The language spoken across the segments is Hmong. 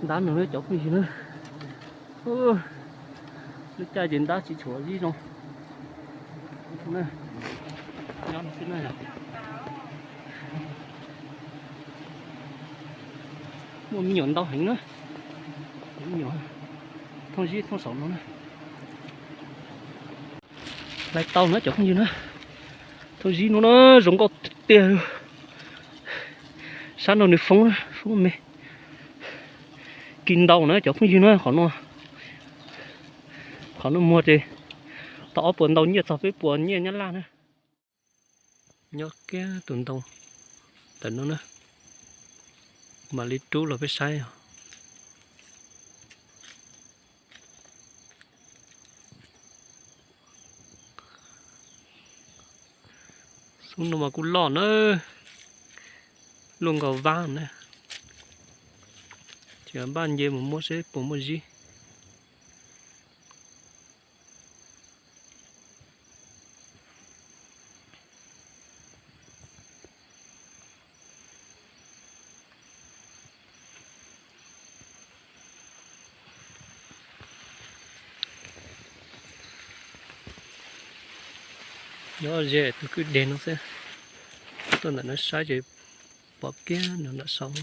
Ntab no cov phooj ywg na, lub caij ces ntab tsis tshua zib zoo. Muaj me nyuam ntau heev na, me nyuam thooj zib thooj saum no na. Lais tau na cov phooj ywg na, thooj zib no na zoo nkauj tiag tiag. Sab no nws foob na, foob me. Kis ntau na cov phooj ywg na, qhov no, qhov no muag ces tau ob puas ntau nyiaj txog peb puas nyiaj Nyab Laj na. Nyob kiag tus ntoo ntawm no na, mam li rub los peb saib os. Xub no mas kuj loj na, luaj nkaus vab na. Ces npaj nce mus muab seb puas muaj zib. Nyob ze tus kwj deg no xwb, tuaj ntawm no saib ces pom kiag nws ntawm saud.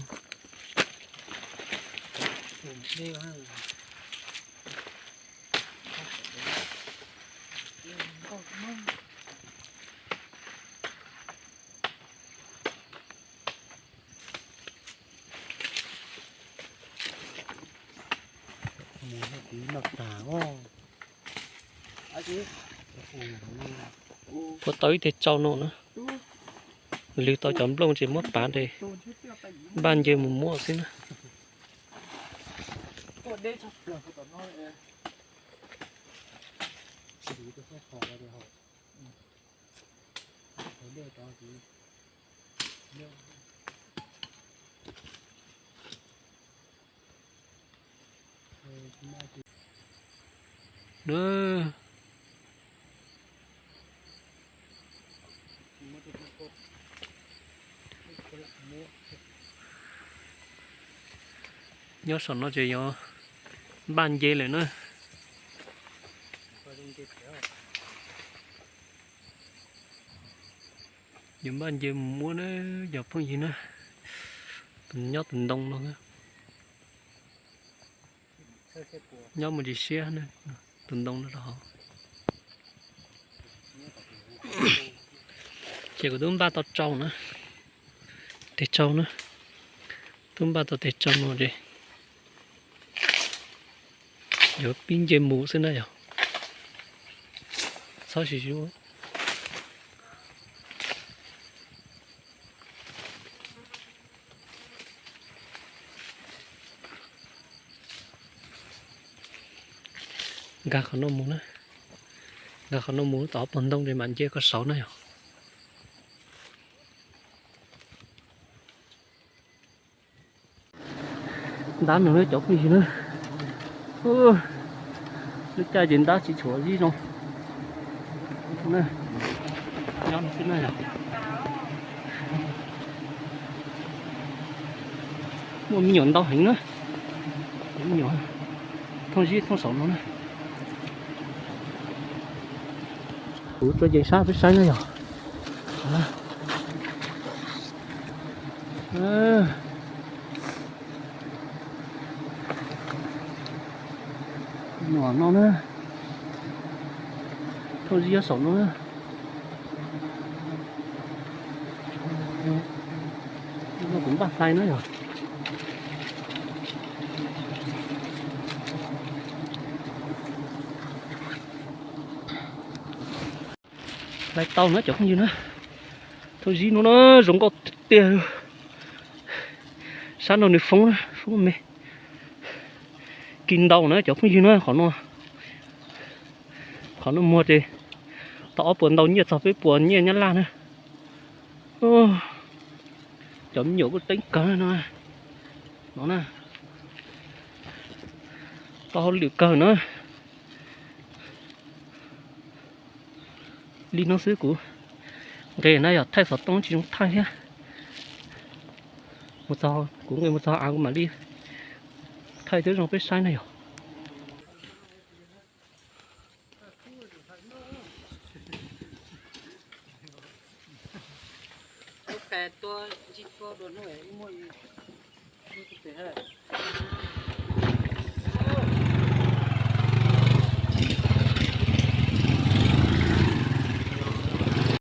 Puas tau ib teg tsau no na. Lwg tau cov nplooj ces muab pav nres, npaj nce mus muab xwb na. Nyob saum no ces yuav npaj nce lawm na. Yuav npaj nce mus muab na, cov phooj ywg na. Tus nyob tus ntoo no na. Nyob mus tsis siab na, tus ntoo no rau hauv. Ces kuv twb npaj tau tsau na, teg tsau na, twb npaj tau teg tsau no ces yuav pib nce mus xwb na yog. Txhob siv zug. Nkag qhov no mus na, nkag qhov no mus tau ob pawg ntoo ces mam nce koj saud na yog. Ntab no cov phooj ywg na, lub caij ces ntab tsis tshua zib zoo. Muaj me nyuam ntau heev na, me nyuam thooj zib thooj saum no na. Kuv tso ceev sab peb saib na yog. Nyuam no na, thooj zib saum no na. No kuv npaj hlais na yog. Hlais tau na cov phooj ywg na, thooj zib no na zoo nkauj tiag. Sab no nws foob na, foob me. Kis ntau na cov phooj ywg na, qhov no, qhov no muag ces tau ob puas ntau nyiaj txog peb puas nyiaj Nyab Laj na. Cov me nyuam kuj teeb kawg no, no na, tau hauj lwm kawg na. Li no xwb kuv nqis na yog thaij xov tooj tsis zoo thaij thiab. Mus txog kuv nqis mus txog av kuv mam li Thaij twb zoo peb saib na yog. Lub qe tuab ntsib tuab dua hnub muaj ib tug pem hab.